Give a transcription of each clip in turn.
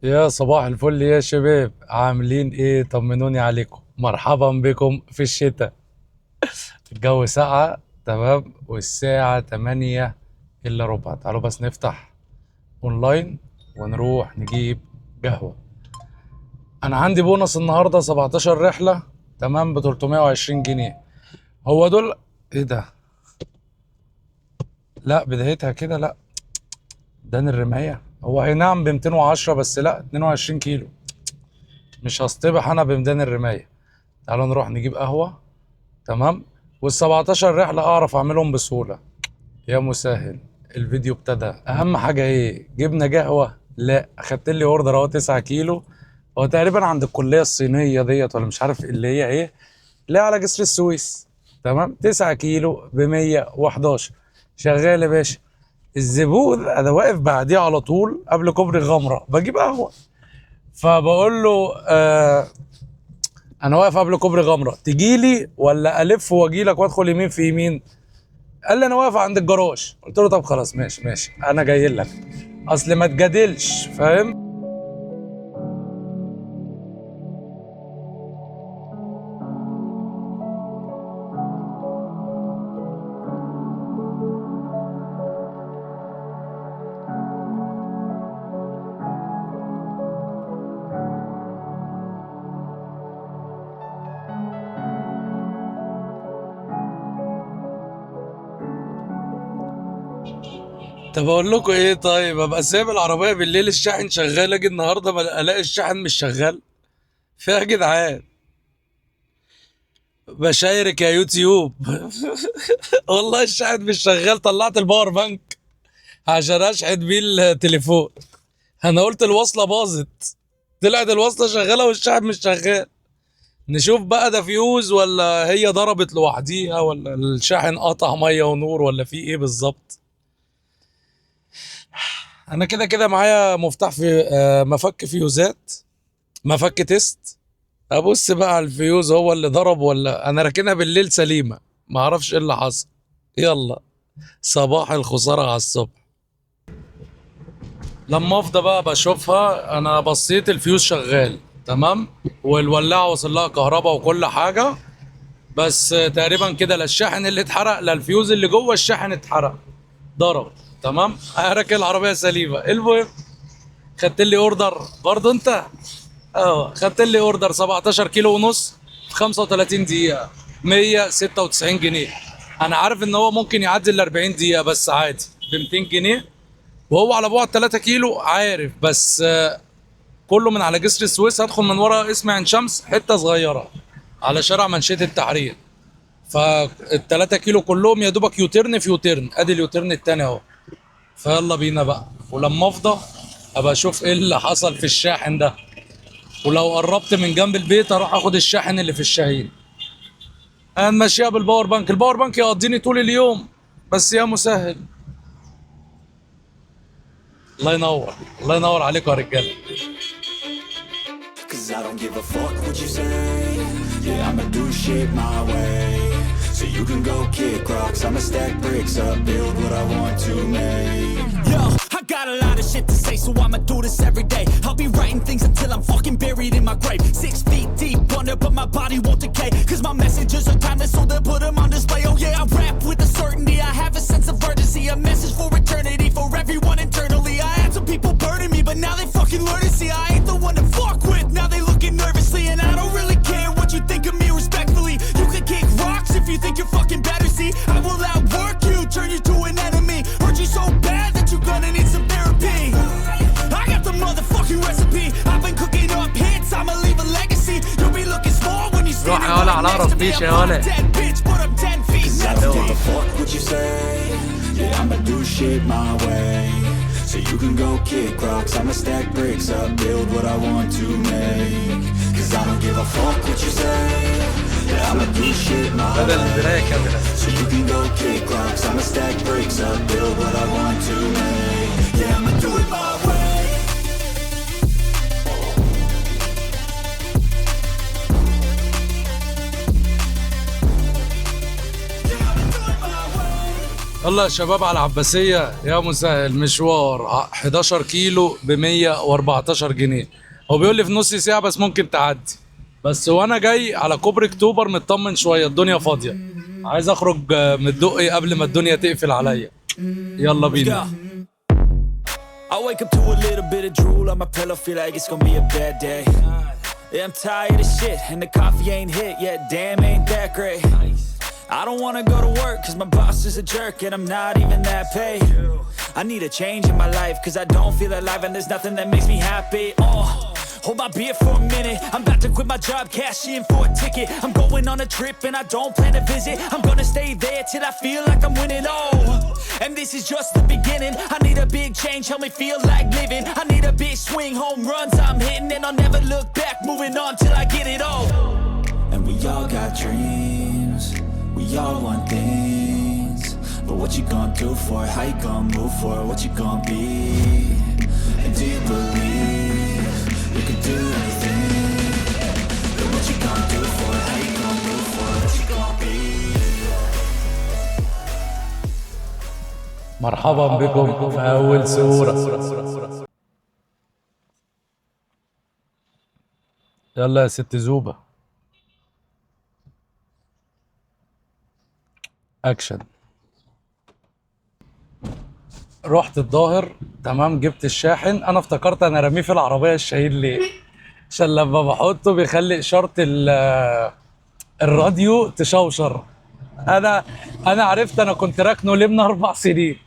يا صباح الفل يا شباب، عاملين ايه؟ طمنوني عليكم. مرحبا بكم في الشتاء. الجو ساقعة تمام، والساعة 8 الا ربع. تعالوا بس نفتح اونلاين ونروح نجيب قهوة. انا عندي بونص النهاردة 17 رحلة، تمام، ب 320 جنيه. هو دول ايه ده؟ لا بدايتها كده، لا ده الرماية. هو اي نعم ب 210، بس لا 22 كيلو، مش هصطبح انا بميدان الرماية. تعالوا نروح نجيب قهوة، تمام. وال 17 رحلة اعرف اعملهم بسهولة. يا مسهل، الفيديو ابتدى. اهم حاجة ايه؟ جبنا قهوة؟ لا، اخدت لي order اهو 9 كيلو. هو تقريبا عند الكلية الصينية ديت، ولا مش عارف اللي هي ايه، لا على جسر السويس. تمام، 9 كيلو ب 111. شغال يا باشا. الزبون انا واقف بعديه على طول قبل كوبري غمرة بجيب قهوة، فبقول له انا واقف قبل كوبري غمرة، تجي لي ولا الف واجي لك وادخل يمين في يمين؟ قال لي انا واقف عند الجراج. قلت له طب خلاص ماشي ماشي، انا جاي لك، اصل ما تجادلش، فاهم؟ طب اقول لكم ايه؟ طيب ابقى سايب العربية بالليل الشاحن شغال، اجي النهارده الاقي الشاحن مش شغال. فيها يا جدعان، بشايرك يا يوتيوب. والله الشاحن مش شغال. طلعت ال power bank عشان اشحن بيه التليفون، انا قلت الوصلة باظت، طلعت الوصلة شغالة والشاحن مش شغال. نشوف بقى ده فيوز ولا هي ضربت لوحديها، ولا الشاحن قطع مية ونور، ولا في ايه بالظبط. انا كده كده معايا مفتاح في مفك فيوزات، مفك test. ابص بقى على الفيوز هو اللي ضرب، ولا انا راكنها بالليل سليمة، ما اعرفش ايه اللي حصل. يلا صباح الخسارة على الصبح. لما افضى بقى بشوفها. انا بصيت الفيوز شغال تمام، والولاعه وصل لها كهرباء وكل حاجة، بس تقريبا كده لا الشاحن اللي اتحرق لا الفيوز اللي جوه الشاحن اتحرق، ضرب. تمام، راكن العربية سليمة. المهم خدت لي order برضه انت، خدت لي order 17 كيلو ونص في 35 دقيقة، 196 جنيه. انا عارف ان هو ممكن يعدي ال 40 دقيقة، بس عادي ب 200 جنيه، وهو على بعد 3 كيلو عارف، بس كله من على جسر السويس. هدخل من ورا اسم عين شمس، حتة صغيرة على شارع منشيه التحرير، فال3 كيلو كلهم يا دوبك U-turn في U-turn. ادي ال U-turn التاني اهو. فيلا بينا بقى، ولما افضى ابقى اشوف ايه اللي حصل في الشاحن ده، ولو قربت من جنب البيت اروح اخد الشاحن اللي في الشاهين. انا ماشيها بال power bank، ال power bank يقضيني طول اليوم، بس يا مسهل. الله ينور، الله ينور عليكم يا رجاله. Cause I don't give a fuck what you say. Yeah, I'ma do shit my way. So you can go kick rocks, I'ma stack bricks up, build what I want to make. Yo, I got a lot of shit to say, so I'ma do this every day. I'll be writing things until I'm fucking buried in my grave. 6 feet deep under, but my body won't decay. Cause my messages are timeless, so they'll put them on display. Oh yeah, I rap with a certainty, I have a sense of urgency, a message for eternity, for everyone internally. I had some people burning me, but now they fucking learn to see I ain't the one to fuck with. Now they looking nervously, and I don't really care what you think of me respectfully. You can kick rocks if you think you're fucking better, see. I will outwork you, turn you to an enemy. Hurt you so bad that you're gonna need some therapy. I got the motherfucking recipe. I've been cooking up hits, I'ma leave a legacy. You'll be looking small when you روح standing يا ولا right على next to أقرب me. فيش I'm يا ولا. not dead, bitch, but I'm 10 feet Cause I next don't to give you. a fuck what you say. Yeah, I'ma do shit my way. So you can go kick rocks, I'ma stack bricks up, build what I want to make. Cause I don't give a fuck what you say. Yeah, I'ma do shit my بدل way. البراية كاميرا. So you can go kick rocks, I'ma stack bricks up, build what I want to make. Yeah, I'ma do it my way. Yeah, I'ma do it my way. يلا يا شباب على العباسية، يا مسهل مشوار 11 كيلو ب 114 جنيه. هو بيقول لي في نص ساعة بس ممكن تعدي. بس وانا جاي على كوبري اكتوبر مطمن شوية، الدنيا فاضية، عايز اخرج من الدقي قبل ما الدنيا تقفل عليا. يلا بينا. I wake up to a little bit of drool on my pillow, feel like it's gonna be a bad day. Yeah, I'm tired of shit, and the coffee ain't hit yet, damn ain't that great. I don't wanna go to work, cause my boss is a jerk, and I'm not even that paid. I need a change in my life, cause I don't feel alive, and there's nothing that makes me happy. Oh, hold my beer for a minute, I'm about to quit my job, cash in for a ticket. I'm going on a trip and I don't plan to visit. I'm gonna stay there till I feel like I'm winning. Oh, and this is just the beginning. I need a big change, help me feel like living. I need a big swing, home runs I'm hitting, and I'll never look back, moving on till I get it all. And we all got dreams, we all want things, but what you gonna do for it? How you gonna move for it? What you gonna be? And do you believe you can do anything? But what you gonna do for it? How you gonna move for it? What you gonna be? مرحبا بكم في أول صورة. يلا يا ست زوبة، أكشن. رحت الظاهر، تمام، جبت الشاحن. أنا افتكرت أنا رمية في العربية الشهيد ليه؟ عشان لما بحطه بيخلي إشارة الراديو تشوشر. انا عرفت انا كنت راكنه ليه من 4 سنين.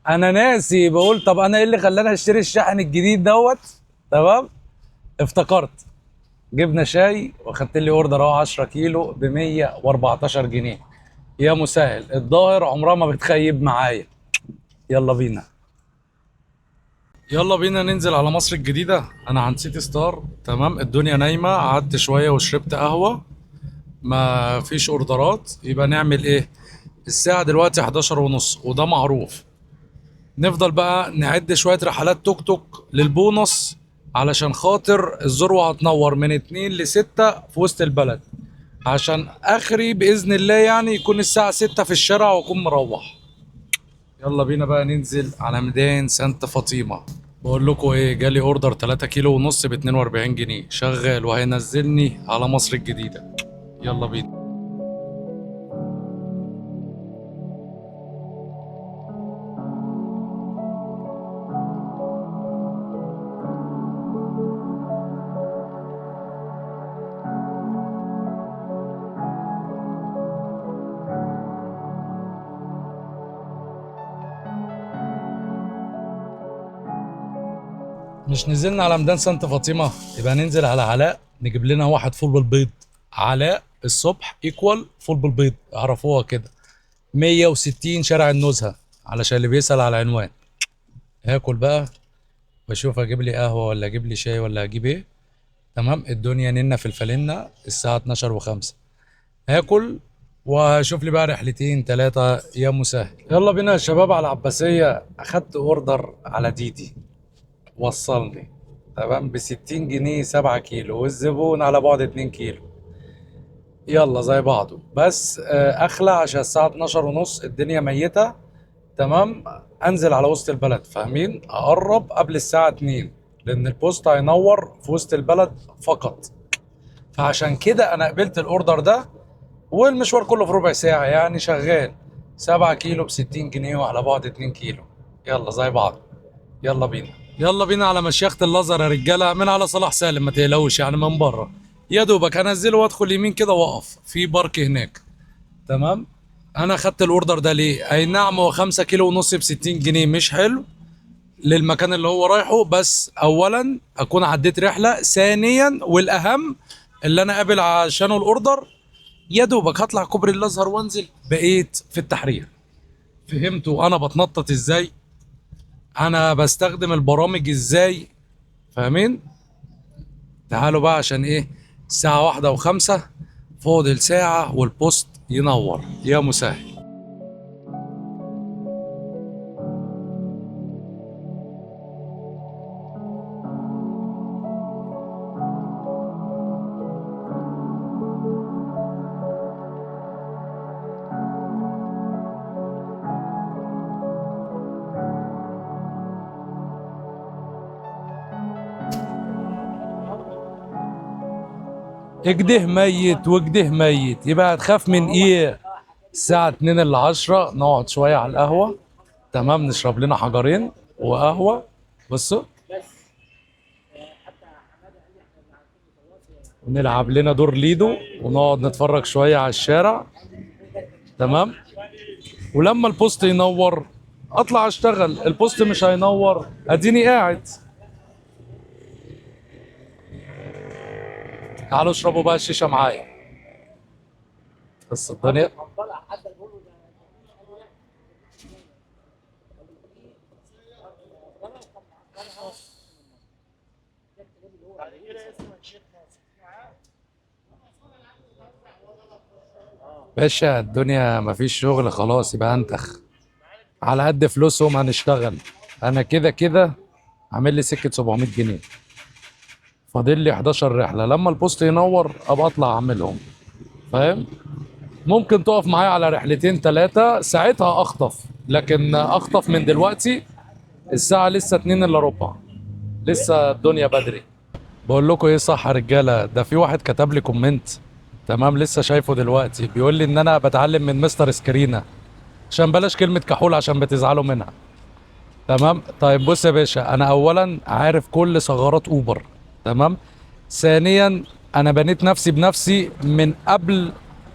انا ناسي، بقول طب انا ايه اللي خلاني اشتري الشاحن الجديد دوت. تمام، افتكرت. جبنا شاي واخدت لي order اهو 10 كيلو ب 114 جنيه. يا مسهل، الظاهر عمرها ما بتخيب معايا. يلا بينا، يلا بينا ننزل على مصر الجديدة. انا عند سيتي ستار، تمام، الدنيا نايمة، قعدت شوية وشربت قهوة، ما فيش اوردرات. يبقى نعمل ايه؟ الساعة دلوقتي 11:30 وده معروف. نفضل بقى نعد شوية رحلات توك توك للبونص علشان خاطر الذروة هتنور من 2 ل 6 في وسط البلد، عشان اخري بإذن الله يعني يكون الساعة 6 في الشارع واكون مروح. يلا بينا بقى ننزل على ميدان سانت فاطمة. بقول لكم ايه، جالي order 3 كيلو ونص ب 42 جنيه، شغال وهينزلني على مصر الجديدة. يلا بينا. مش نزلنا على ميدان سانت فاطمة، يبقى ننزل على علاء نجيب لنا واحد فول بالبيض. علاء الصبح equal فول بالبيض، اعرفوها كده. 160 شارع النزهة، علشان اللي بيسأل على العنوان. هاكل بقى واشوف اجيب لي قهوة ولا اجيب لي شاي ولا اجيب ايه. تمام، الدنيا ننا في الفلنة، الساعة 12:05. هاكل واشوف لي بقى رحلتين 3 يا مسهل. يلا بينا يا شباب على العباسية. اخدت order على ديدي، وصلني تمام ب 60 جنيه 7 كيلو، والزبون على بعد 2 كيلو. يلا زي بعضه، بس اخلع عشان الساعة 12:30 الدنيا ميتة. تمام، انزل على وسط البلد، فاهمين؟ اقرب قبل الساعة 2 لان البوست هينور في وسط البلد فقط. فعشان كده انا قبلت ال order ده، والمشوار كله في ربع ساعة يعني شغال. 7 كيلو ب 60 جنيه وعلى بعد 2 كيلو. يلا زي بعض، يلا بينا. يلا بينا على مشيخة الازهر يا رجالة، من على صلاح سالم، ما تقلقوش يعني من بره. يا دوبك هنزله وادخل يمين كده واقف في park هناك. تمام، انا خدت ال order ده ليه؟ اي نعم هو 5 كيلو ونص ب 60 جنيه، مش حلو للمكان اللي هو رايحة، بس اولا اكون عديت رحله، ثانيا والاهم اللي انا قابل عشانه ال order، يا دوبك هطلع كوبري الازهر وانزل بقيت في التحرير. فهمتوا انا بتنطط ازاي؟ انا بستخدم البرامج ازاي؟ فاهمين؟ تعالوا بقى عشان ايه، الساعة 1:05، فاضل ساعة والبوست ينور يا مسهل. اجده ميت وجده ميت، يبقى هتخاف من ايه؟ الساعة 2 الا 10 نقعد شوية على القهوة، تمام، نشرب لنا حجرين وقهوة. بصوا، ونلعب لنا دور ليدو ونقعد نتفرج شوية على الشارع، تمام. ولما ال post ينور اطلع اشتغل، ال post مش هينور اديني قاعد. تعالوا اشربوا بقى الشيشة معايا. بس الدنيا باشا، الدنيا مفيش شغل خلاص، يبقى انتخ على قد فلوسهم هنشتغل. انا كده كده عامل لي سكة 700 جنيه، فاضل لي 11 رحلة، لما ال post ينور ابقى اطلع اعملهم، فاهم؟ ممكن تقف معايا على رحلتين 3 ساعتها اخطف، لكن اخطف من دلوقتي الساعة لسه 2 الا ربع، لسه الدنيا بدري. بقول لكم ايه، صح يا رجالة؟ ده في واحد كتب لي comment، تمام، لسه شايفه دلوقتي، بيقول لي ان انا بتعلم من مستر سكرينة، عشان بلاش كلمة كحول عشان بتزعلوا منها، تمام. طيب بص يا باشا، انا اولا عارف كل ثغرات اوبر، تمام. ثانيا انا بنيت نفسي بنفسي من قبل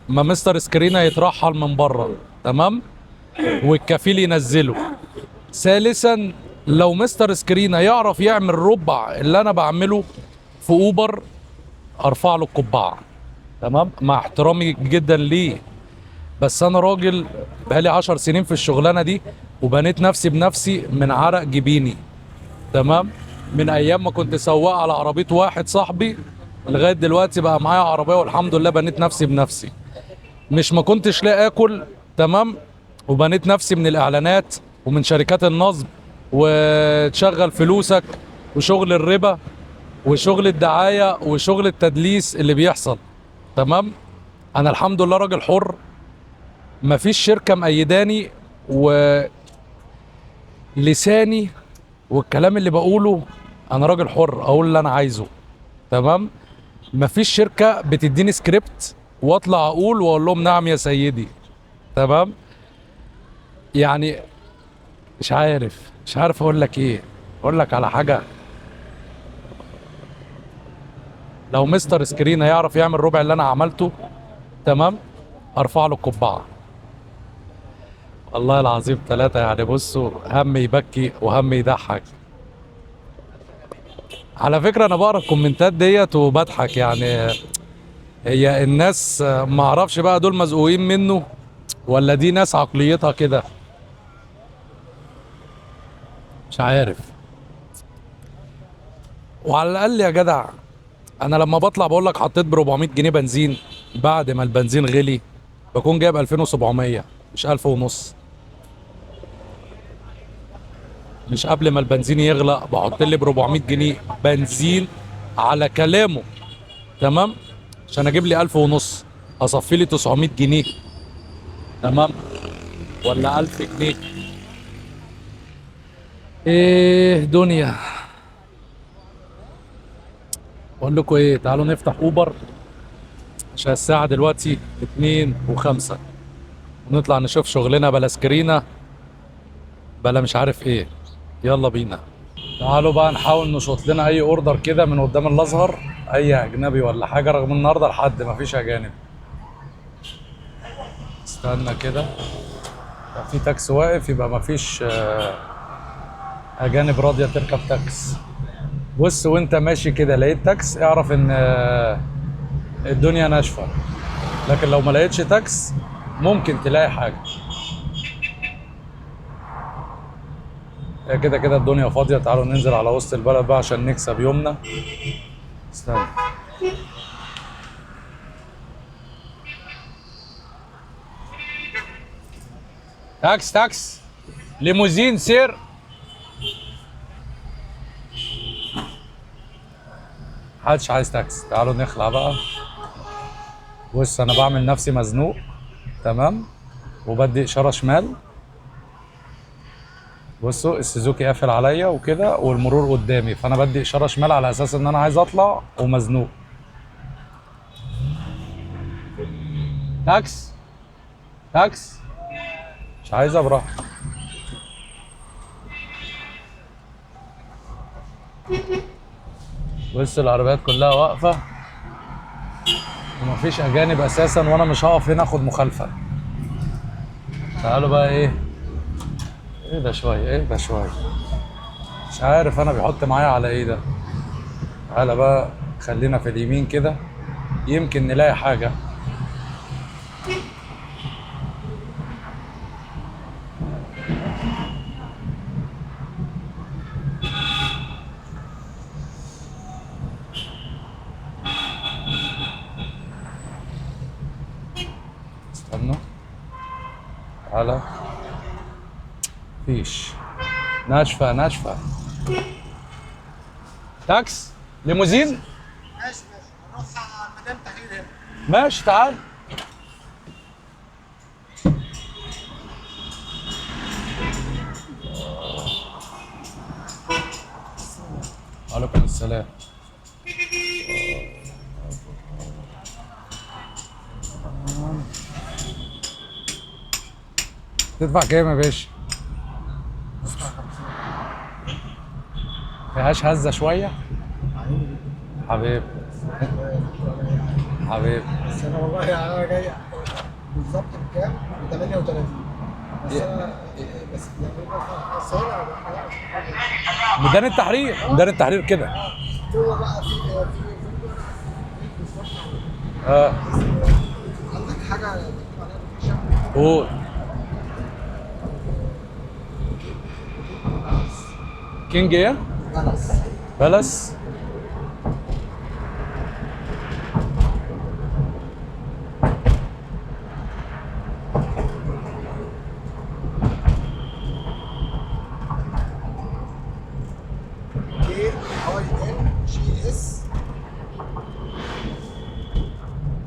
ما مستر سكرينة يترحل من بره، تمام، والكفيل ينزله. ثالثا لو مستر سكرينة يعرف يعمل ربع اللي انا بعمله في اوبر ارفع له القبعة، تمام، مع احترامي جدا ليه، بس انا راجل بقالي 10 سنين في الشغلانة دي، وبنيت نفسي بنفسي من عرق جبيني، تمام، من ايام ما كنت سواق على عربية واحد صاحبي لغاية دلوقتي بقى معايا عربية والحمد لله، بنيت نفسي بنفسي، مش ما كنتش لاقي اكل، تمام، وبنيت نفسي من الاعلانات ومن شركات النصب وتشغل فلوسك وشغل الربا وشغل الدعاية وشغل التدليس اللي بيحصل، تمام. انا الحمد لله راجل حر، مفيش شركة مأيداني، ولساني والكلام اللي بقوله انا راجل حر اقول اللي انا عايزه، تمام. مفيش شركة بتديني سكريبت واطلع اقول واقول لهم نعم يا سيدي، تمام. يعني مش عارف اقول لك ايه. اقول لك على حاجة، لو مستر سكرين هيعرف يعمل ربع اللي انا عملته، تمام، ارفع له القبعة والله العظيم 3. يعني بصوا، هم يبكي وهم يضحك. على فكرة انا بقرا الكومنتات ديت وبضحك، يعني هي الناس ما اعرفش بقى دول مزقوقين منه ولا دي ناس عقليتها كده، مش عارف. وعلى الاقل يا جدع، انا لما بطلع بقول لك حطيت ب 400 جنيه بنزين، بعد ما البنزين غلي بكون جايب 2700 مش 1000 ونص. مش قبل ما البنزين يغلى بحط لي ب 400 جنيه بنزين على كلامه، تمام، عشان اجيب لي 1000 ونص، اصفي لي 900 جنيه، تمام، ولا 1000 جنيه. ايه دنيا. بقول لكم ايه، تعالوا نفتح اوبر عشان الساعة دلوقتي 2:05، ونطلع نشوف شغلنا بلا سكرينة بلا مش عارف ايه. يلا بينا. تعالوا بقى نحاول نشوط لنا اي order كده من قدام الازهر، اي اجنبي ولا حاجة، رغم النهارده لحد ما فيش اجانب. استنى كده، لو في تاكس واقف يبقى ما فيش، اجانب راضية تركب تاكس. بص، وانت ماشي كده لقيت تاكس اعرف ان الدنيا ناشفة، لكن لو ما لقيتش تاكس ممكن تلاقي حاجة. كده كده الدنيا فاضية. تعالوا ننزل على وسط البلد بقى عشان نكسب يومنا. استنى، تاكس تاكس ليموزين سير. محدش عايز تاكس. تعالوا نخلع بقى. بص، انا بعمل نفسي مزنوق، تمام، وبدي اشارة شمال. بصوا السوزوكي قافل عليا وكده، والمرور قدامي، فانا بدي اشارة شمال على اساس ان انا عايز اطلع ومزنوق. تاكس تاكس، مش عايزه براحتك. بص العربيات كلها واقفة ومفيش اجانب اساسا، وانا مش هقف هنا اخد مخالفة. تعالوا بقى ايه، ايه ده شوية، ايه ده شوية، مش عارف انا بيحط معايا على ايه ده. تعالى بقى خلينا في اليمين كده، يمكن نلاقي حاجة. استنى، تعالى، فيش ناشفة ناشفة. تاكس ليموزين؟ ماشي ماشي، هنروح على ميدان التحرير هنا. ماشي تعال. وعليكم السلام. تدفع كام يا باشا؟ فيهاش هزة شوية؟ حبيبي حبيبي، بس انا والله يعني انا جاي بالظبط بكام؟ ب 38. بس انا بس يعني بس هنا ميدان التحرير، ميدان التحرير كده. جوه بقى في في بالظبط. عندك حاجة تكتب عليها location؟ قول. كينج ايه؟ Palace. Palace. K I N G S.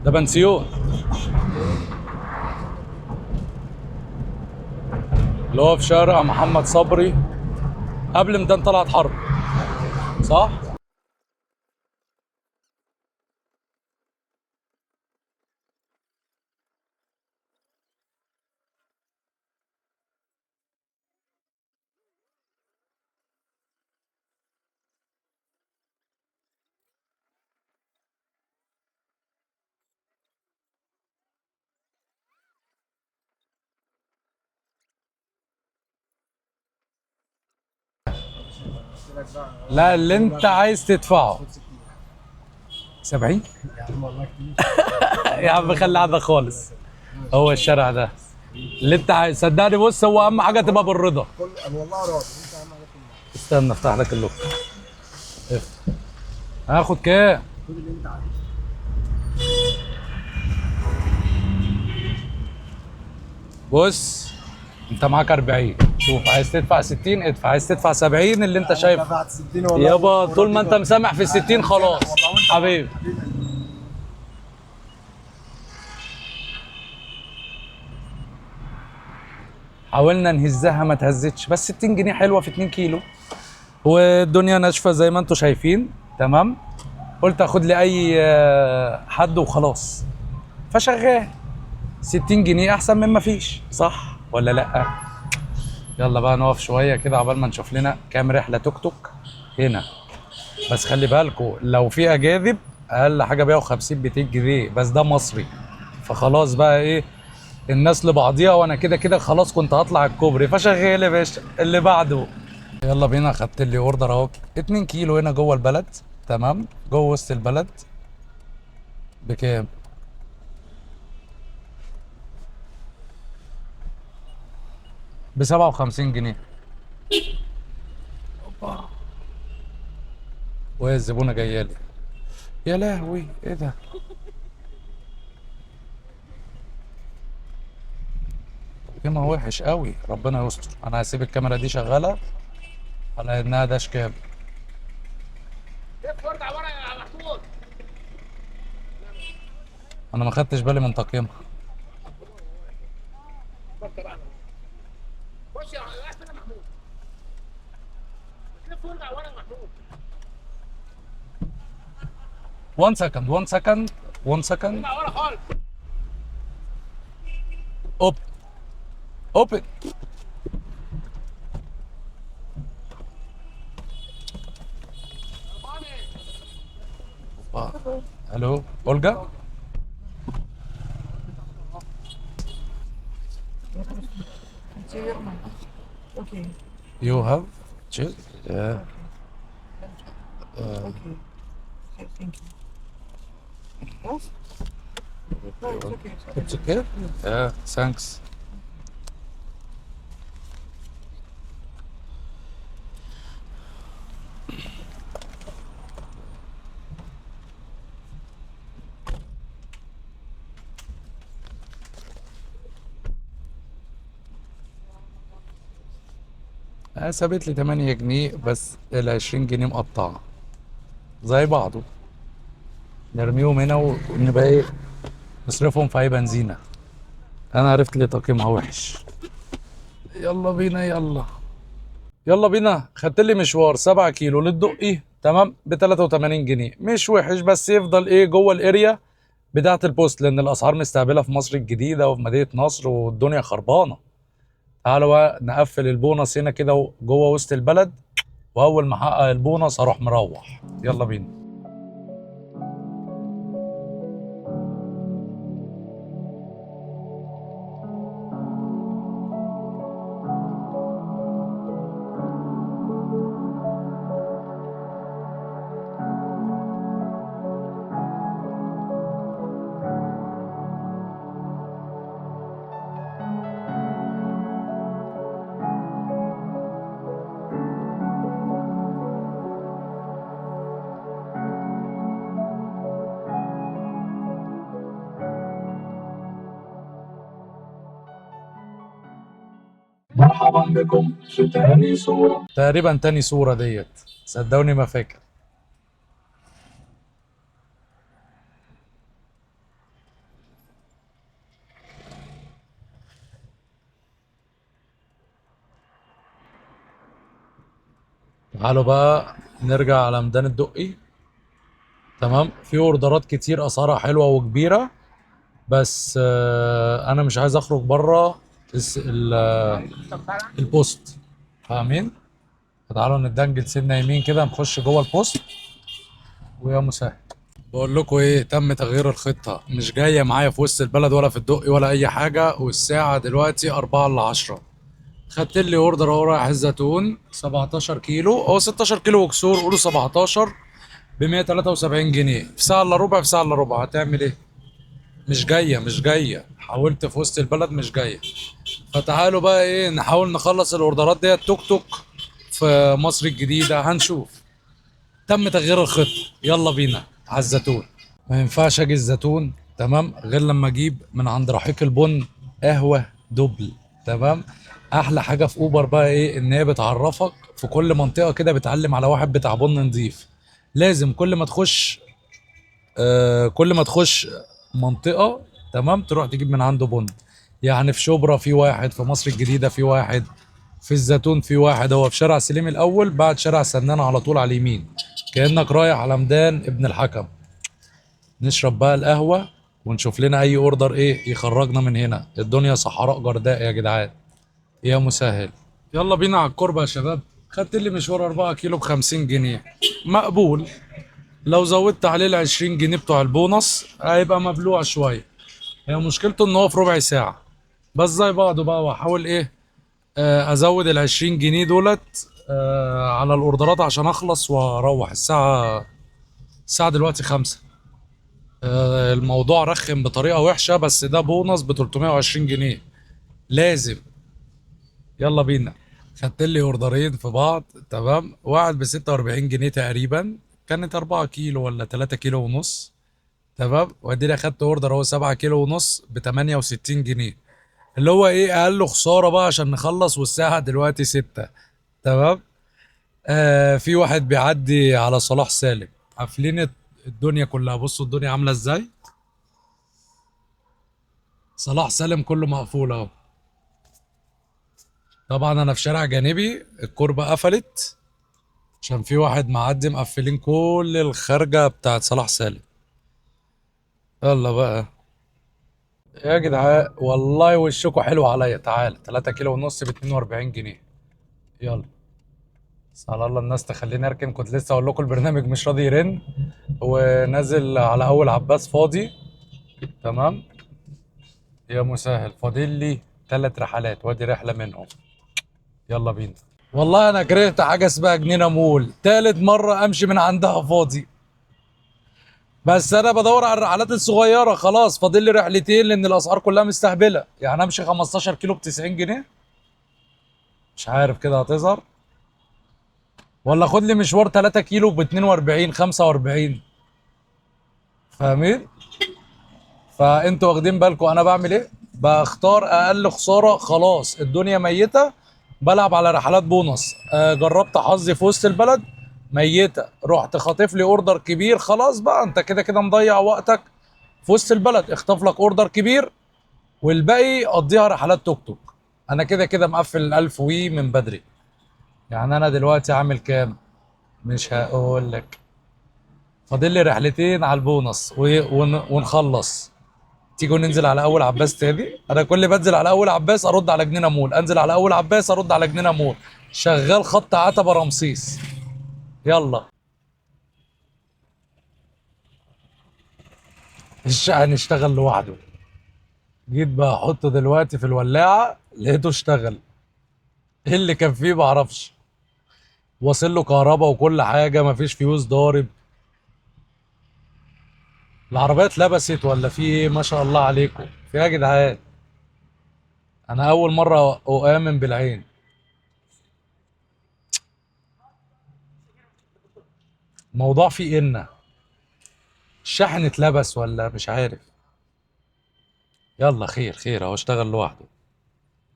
ده بنسيون اللي هو في شارع محمد صبري قبل ميدان طلعت حرب، صح؟ لا اللي انت عايز تدفعه 70. يا عم والله كتير. يا عم خلي عندك خالص. هو الشارع ده اللي انت عايز، صدقني. بص هو اهم حاجة تبقى بالرضا. كل والله راضي، انت اهم حاجة كلها. استنى افتح لك اللوك. افتح. هاخد كام؟ خد اللي انت عايزه. بص انت معاك 40، شوف عايز تدفع 60 ادفع، عايز تدفع 70 اللي انت شايفه. دفعت 60 والله. يابا طول ما انت مسامح في 60 خلاص حبيبي. حاولنا نهزها ما تهزتش، بس 60 جنيه حلوة في 2 كيلو، والدنيا ناشفة زي ما انتم شايفين. تمام، قلت اخد لي اي حد وخلاص، فشغال 60 جنيه احسن من ما فيش، صح ولا لا؟ يلا بقى نقف شوية كده عقبال ما نشوف لنا كام رحله توك توك هنا. بس خلي بالكوا لو في اجانب اقل حاجة 150 200 جنيه، بس ده مصري، فخلاص بقى ايه الناس لبعضيها، وانا كده كده خلاص كنت هطلع الكوبري، فشغال يا باشا. اللي بعده يلا بينا. خدت لي order اهو 2 كيلو هنا جوه البلد، تمام، جوه وسط البلد. بكام؟ ب 57 جنيه. اوبا، وهي الزبونه جاية لي. يا لهوي ايه ده؟ تقييمها وحش قوي، ربنا يستر. انا هسيب الكاميرا دي شغالة على انها داش كام. انا ما خدتش بالي من تقييمها. 1 second 1 second 1 second. Open. Hello Olga. Okay. You have chill? Yeah. Okay. Okay, thank you. Yes? No, it's okay. It's okay. It's okay? Yeah, thanks. سابت لي 8 جنيه بس، ال 20 جنيه مقطعة زي بعضه. نرميهم هنا ونبقى ايه، نصرفهم في اي بنزينة. انا عرفت ليه تقييمها وحش. يلا بينا، يلا يلا بينا. خدت لي مشوار 7 كيلو للدقي، تمام، ب 83 جنيه. مش وحش، بس يفضل ايه جوه ال area بتاعه ال post، لان الاسعار مستقبله في مصر الجديدة وفي مدينة نصر والدنيا خربانة. تعالوا بقى نقفل البونص هنا كده جوه وسط البلد، واول ما احقق البونص هروح مروح. يلا بينا. مرحبا بكم في تاني صورة. تقريبا تاني صورة ديت، صدقوني ما فاكر. تعالوا بقى نرجع على ميدان الدقي. تمام، في اوردرات كتير اسعارها حلوة وكبيرة، بس انا مش عايز اخرج بره ال post، فاهمين؟ فتعالوا ندنجل سنة يمين كده، نخش جوه ال post ويا مسهل. بقول لكم ايه، تم تغيير الخطة، مش جاية معايا في وسط البلد ولا في الدقي ولا اي حاجة. والساعة دلوقتي 3:50. خدت لي order اهو رايح الزيتون، 17 كيلو او 16 كيلو وكسور، قولوا 17، ب 173 جنيه في ساعة الا ربع. في ساعة الا ربع هتعمل ايه؟ مش جاية، مش جاية. حاولت في وسط البلد مش جاية. فتعالوا بقى ايه، نحاول نخلص الاوردرات ديت توك توك في مصر الجديدة. هنشوف. تم تغيير الخطة، يلا بينا على الزيتون. ما ينفعش اجي الزيتون، تمام، غير لما اجيب من عند رحيق البن قهوة double. تمام، احلى حاجة في اوبر بقى ايه، ان هي بتعرفك في كل منطقة كده، بتعلم على واحد بتاع بن نضيف. لازم كل ما تخش منطقة، تمام، تروح تجيب من عنده بن. يعني في شبرا في واحد، في مصر الجديدة في واحد، في الزيتون في واحد. هو في شارع سليم الأول بعد شارع سنان على طول على اليمين، كأنك رايح على ميدان ابن الحكم. نشرب بقى القهوة ونشوف لنا أي order إيه يخرجنا من هنا. الدنيا صحراء جرداء يا جدعان، يا مسهل. يلا بينا على الكربة يا شباب. خدت لي مشوار 4 كيلو ب50 جنيه، مقبول. لو زودت عليه ال 20 جنيه بتوع البونص هيبقى مبلوع شوية. هي مشكلته ان هو في ربع ساعة بس، زي بعضه بقى. واحاول ايه، ازود ال 20 جنيه دولت على الاوردرات عشان اخلص واروح. الساعة دلوقتي 5. الموضوع رخم بطريقة وحشة، بس ده بونص ب 320 جنيه لازم. يلا بينا. خدت لي اوردرين في بعض، تمام، واحد ب 46 جنيه تقريبا، كانت 4 كيلو ولا 3 كيلو ونص، تمام. واديني اخدت order هو 7 كيلو ونص ب 68 جنيه، اللي هو ايه، اقل خسارة بقى عشان نخلص. والساعة دلوقتي 6، تمام. في واحد بيعدي على صلاح سالم، قافلين الدنيا كلها. بصوا الدنيا عاملة ازاي، صلاح سالم كله مقفول اهو. طبعا انا في شارع جانبي، الكوربة قفلت عشان في واحد معدي، مقفلين كل الخارجة بتاعت صلاح سالم. يلا بقى. يا جدعان والله وشكوا حلو عليا. تعالى 3 كيلو ونص ب 42 جنيه. يلا بس على الله الناس تخليني اركن. كنت لسه اقول لكم البرنامج مش راضي يرن، ونازل على اول عباس فاضي. تمام يا مسهل، فاضل لي 3 رحلات وادي رحله منهم. يلا بينا. والله انا كرهت حاجة اسمها جنينة مول، تالت مرة امشي من عندها فاضي. بس انا بدور على الرحلات الصغيرة. خلاص فاضل لي رحلتين لان الاسعار كلها مستهبله. يعني امشي 15 كيلو ب 90 جنيه، مش عارف كده هتظهر ولا خد لي مشوار 3 كيلو ب 42 45. فاهمين؟ فانتوا واخدين بالكم انا بعمل ايه؟ بختار اقل خسارة. خلاص الدنيا ميته، بلعب على رحلات بونص. جربت حظي في وسط البلد ميته، رحت خاطف لي order كبير. خلاص بقى انت كده كده مضيع وقتك في وسط البلد، اخطف لك order كبير والباقي قضيها رحلات توك توك. انا كده كده مقفل ال1000 وي من بدري. يعني انا دلوقتي عامل كام؟ مش هقول لك. فاضل لي رحلتين على البونص ونخلص. تيجوا ننزل على اول عباس تاني. انا كل بنزل على اول عباس ارد على جنينة مول، انزل على اول عباس ارد على جنينة مول. شغال خط عتبة رمسيس. يلا الشقة اشتغل لوحده. جيت بقى احطه دلوقتي في الولاعه لقيته اشتغل. ايه اللي كان فيه معرفش. واصل له كهرباء وكل حاجة، مفيش فيوز ضارب. العربية اتلبست ولا في ايه؟ ما شاء الله عليكم في ايه يا جدعان؟ انا اول مرة اؤمن بالعين. الموضوع فيه إن الشاحن اتلبس ولا مش عارف. يلا خير خير، اهو اشتغل لوحده.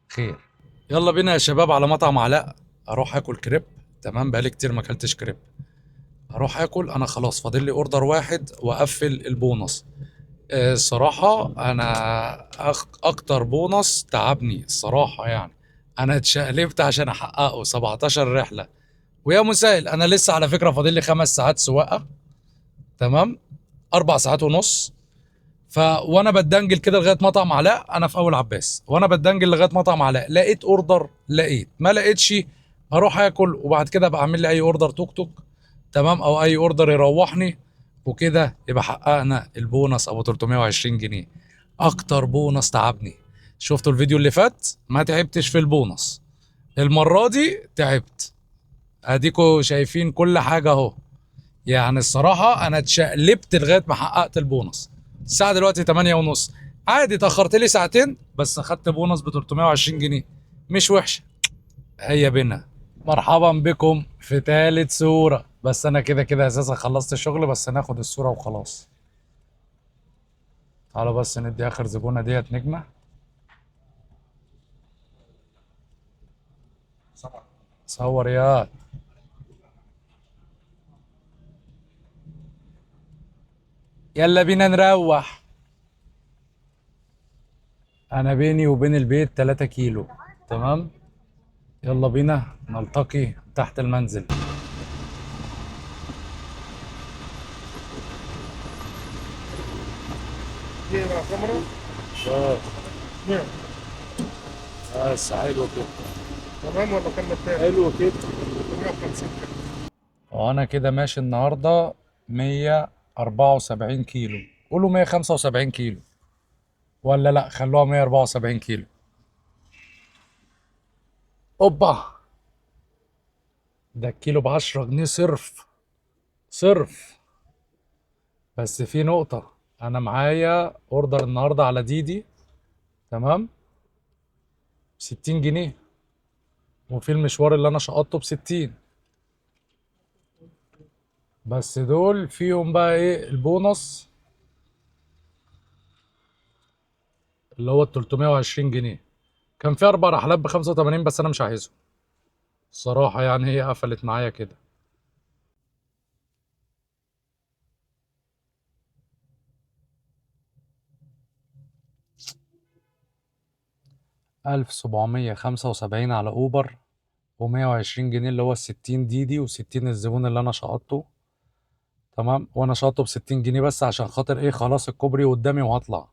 خير. يلا بينا يا شباب على مطعم علاء، اروح اكل كريب. تمام، بقالي كتير ما اكلتش كريب. اروح اكل. انا خلاص فاضل لي order واحد واقفل البونص. الصراحة انا اكتر بونص تعبني الصراحة، يعني انا اتشقلبت عشان احققه 17 رحله. ويا مسائل انا لسه على فكرة فاضل لي 5 ساعات سواقة، تمام، 4 ساعات ونص. وانا بتدنجل كده لغاية مطعم علاء، انا في اول عباس، وانا بتدنجل لغاية مطعم علاء لقيت order، لقيت ما لقيتش هروح اكل وبعد كده ابقى اعمل لي اي order توك توك، تمام، او اي order يروحني وكده يبقى حققنا البونص ابو 320 جنيه. اكتر بونص تعبني. شفتوا الفيديو اللي فات ما تعبتش في البونص، المرة دي تعبت. اديكوا شايفين كل حاجة اهو. يعني الصراحة انا اتشقلبت لغاية ما حققت البونص. الساعة دلوقتي 8:30، عادي اتاخرت لي ساعتين بس اخدت بونص ب 320 جنيه، مش وحشة. هيا بينا. مرحبا بكم في ثالث صوره. بس انا كده كده اساسا خلصت الشغل، بس ناخد الصورة وخلاص. تعالوا بس ندي اخر زبونه ديت نجمه. صور يا يلا بينا نروح. انا بيني وبين البيت 3 كيلو، تمام. يلا بينا نلتقي تحت المنزل. بس حلو كده. تمام ولا كمل تاني؟ حلو كده. 350 كده. وانا كده ماشي النهارده 174 كيلو، قولوا 175 كيلو ولا لا، خلوها 174 كيلو. اوبا، ده الكيلو ب10 جنيه صرف صرف. بس في نقطة، أنا معايا order النهاردة على ديدي، تمام، 60 جنيه، وفي المشوار اللي أنا شقطته ب60، بس دول فيهم بقى إيه البونص اللي هو 320 جنيه. كان في 4 رحلات ب85 بس أنا مش عايزهم الصراحة، يعني هي قفلت معايا كده. 1775 على أوبر، ومية وعشرين جنيه اللي هو الستين ديدي، وستين الزبون اللي أنا شقطته، تمام. وأنا شقطته ب60 جنيه بس عشان خاطر إيه، خلاص الكوبري قدامي وهطلع.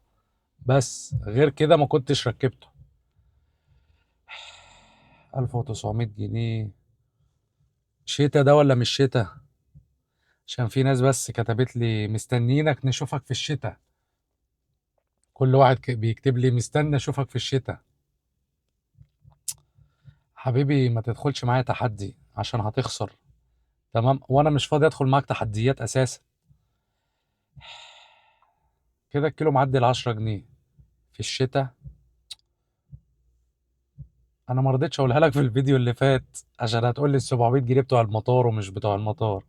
بس غير كده ما كنتش ركبته. 1900 جنيه. شتا ده ولا مش شتا؟ عشان في ناس بس كتبت لي مستنيينك نشوفك في الشتاء. كل واحد بيكتب لي مستني اشوفك في الشتاء. حبيبي ما تدخلش معايا تحدي عشان هتخسر، تمام؟ وانا مش فاضي ادخل معاك تحديات اساسا. كده الكيلو معدي ال10 جنيه في الشتاء. انا ما رضيتش اقولها لك في الفيديو اللي فات عشان هتقول لي ال 700 جنيه بتوع المطار ومش بتوع المطار،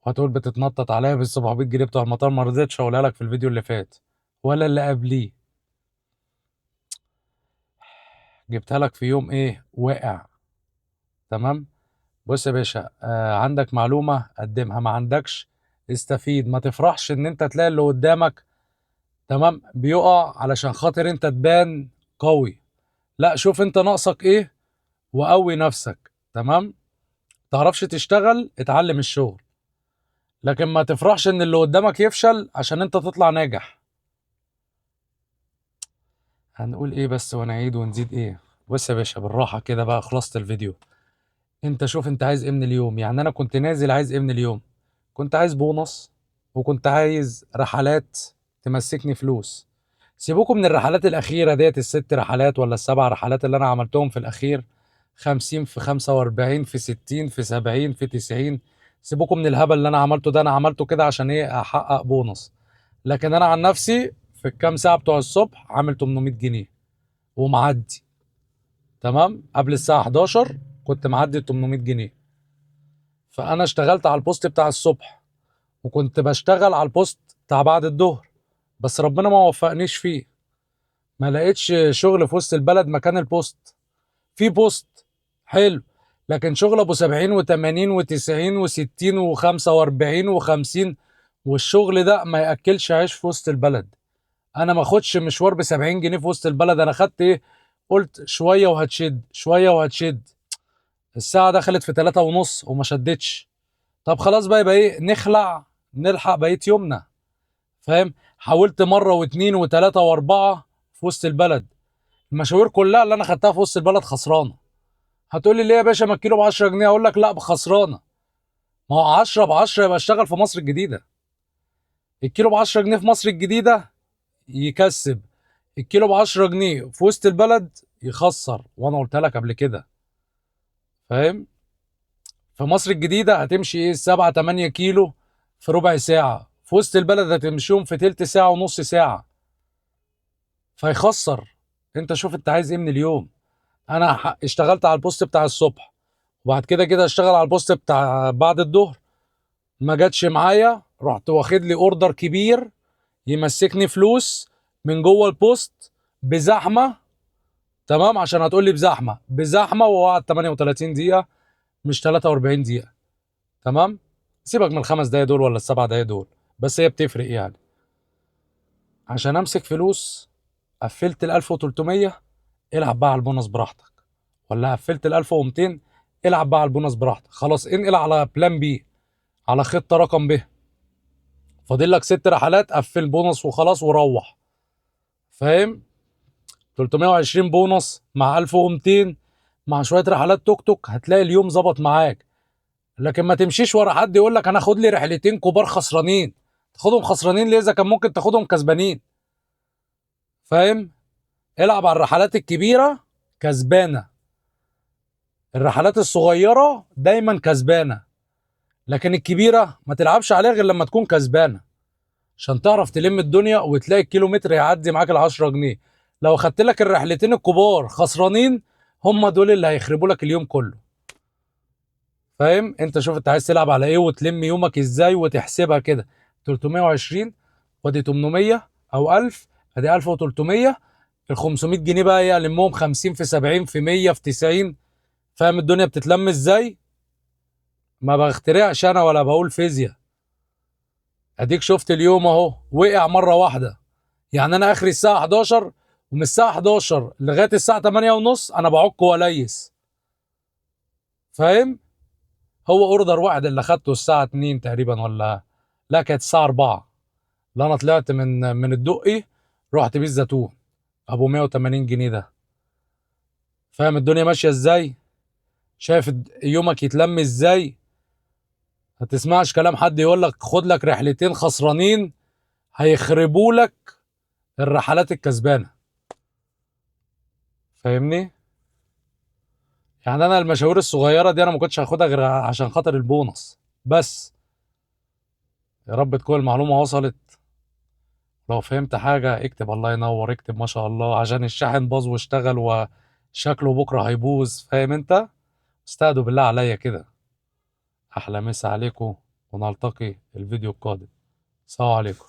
وهتقول بتتنطط عليا بال 700 جنيه بتوع المطار. ما رضيتش اقولها لك في الفيديو اللي فات ولا اللي قبليه. جبتها لك في يوم ايه واقع، تمام؟ بص يا باشا، عندك معلومة قدمها، ما عندكش استفيد. ما تفرحش ان انت تلاقي اللي قدامك، تمام، بيقع علشان خاطر انت تبان قوي. لا، شوف انت ناقصك ايه وقوي نفسك، تمام؟ تعرفش تشتغل اتعلم الشغل، لكن ما تفرحش ان اللي قدامك يفشل عشان انت تطلع ناجح. هنقول ايه بس ونعيد ونزيد ايه؟ بص يا باشا بالراحة كده بقى، خلصت الفيديو. انت شوف انت عايز ايه من اليوم. يعني انا كنت نازل عايز ايه من اليوم؟ كنت عايز بونص، وكنت عايز رحلات تمسكني فلوس. سيبوكم من الرحلات الأخيرة ديت، ال6 رحلات ولا ال7 رحلات اللي أنا عملتهم في الأخير، 50 في 45 في 60 في 70 في 90. سيبوكم من الهبل اللي أنا عملته ده، أنا عملته كده عشان إيه؟ أحقق بونص. لكن أنا عن نفسي في الكام ساعة بتوع الصبح عامل 800 جنيه ومعدي، تمام؟ قبل الساعة 11 كنت معدي 800 جنيه. فأنا اشتغلت على ال post بتاع الصبح، وكنت بشتغل على ال post بتاع بعد الظهر، بس ربنا ما وفقنيش فيه. ما لقيتش شغل في وسط البلد مكان ال post. في post حلو، لكن شغل ابو 70 و80 و90 و60 و45 و50، والشغل ده ما ياكلش عيش في وسط البلد. انا ما اخدش مشوار ب 70 جنيه في وسط البلد. انا خدت ايه؟ قلت شوية وهتشد، شوية وهتشد. الساعة دخلت في 3:30 وما شدتش. طب خلاص بقى، يبقى ايه؟ نخلع نلحق بقية يومنا، فاهم؟ حاولت مرة واثنين وثلاثة واربعة في وسط البلد. المشاوير كلها اللي انا خدتها في وسط البلد خسرانة. هتقولي ليه يا باشا ما الكيلو ب 10 جنيه؟ اقول لك لا، بخسرانه. ما هو 10 ب 10 يبقى اشتغل في مصر الجديدة. الكيلو ب 10 جنيه في مصر الجديدة يكسب، الكيلو ب 10 جنيه في وسط البلد يخسر، وانا قلت لك قبل كده، فاهم؟ في مصر الجديدة هتمشي ايه 7 8 كيلو في ربع ساعة، في وسط البلد هتمشيهم في تلت ساعة ونص ساعة، فيخسر. انت شوف انت عايز ايه من اليوم. انا اشتغلت على ال post بتاع الصبح، وبعد كده كده اشتغل على ال post بتاع بعد الظهر، ما جاتش معايا، رحت واخد لي order كبير يمسكني فلوس من جوه ال post بزحمه، تمام؟ عشان هتقول لي بزحمه، بزحمه، وقعد 38 دقيقة مش 43 دقيقة، تمام؟ سيبك من ال5 دقايق دول ولا ال7 دقايق دول، بس هي بتفرق يعني. عشان امسك فلوس قفلت ال 1300، العب بقى على البونص براحتك، ولا قفلت ال 1200، العب بقى على البونص براحتك. خلاص انقل على plan B، على خطه رقم ب. فاضل لك 6 رحلات، قفل بونص وخلاص وروح، فاهم؟ 320 بونص مع 1200 مع شوية رحلات توك توك، هتلاقي اليوم ظبط معاك. لكن ما تمشيش ورا حد يقول لك انا خد لي رحلتين كبار خسرانين. تاخدهم خسرانين ليه اذا كان ممكن تاخدهم كسبانين؟ فاهم؟ العب على الرحلات الكبيرة كسبانه، الرحلات الصغيرة دايما كسبانه، لكن الكبيرة ما تلعبش عليها غير لما تكون كسبانه، عشان تعرف تلم الدنيا وتلاقي الكيلومتر يعدي معاك ال10 جنيه. لو خدت لك الرحلتين الكبار خسرانين، هم دول اللي هيخربوا لك اليوم كله، فاهم؟ انت شوف انت عايز تلعب على ايه وتلم يومك ازاي وتحسبها كده. 320 وادي 800 او 1000، ادي 1300. ال 500 جنيه بقى ايه؟ المهم 50 في 70 في 100 في 90، فاهم الدنيا بتتلم ازاي؟ ما بخترعش انا ولا بقول فيزياء. اديك شفت اليوم اهو وقع مرة واحدة. يعني انا اخري الساعة 11، ومن الساعة 11 لغاية الساعة 8:30 انا بعك وليس، فاهم؟ هو order واحد اللي خدته الساعة 2 تقريبا، ولا لا كانت الساعة 4، اللي انا طلعت من الدقي رحت بيه الزيتون ابو 180 جنيه ده. فاهم الدنيا ماشية ازاي؟ شايف يومك يتلم ازاي؟ ما تسمعش كلام حد يقول لك خد لك رحلتين خسرانين، هيخربوا لك الرحلات الكسبانه. فاهمني؟ يعني انا المشاوير الصغيرة دي انا ما كنتش هاخدها غير عشان خاطر البونص بس. يا رب تكون المعلومة وصلت. لو فهمت حاجة اكتب الله ينور، اكتب ما شاء الله، عشان الشاحن باظ واشتغل وشكله بكره هيبوظ. فاهم انت؟ استهدوا بالله عليا كده. احلى مسا عليكم، ونلتقي الفيديو القادم. السلام عليكم.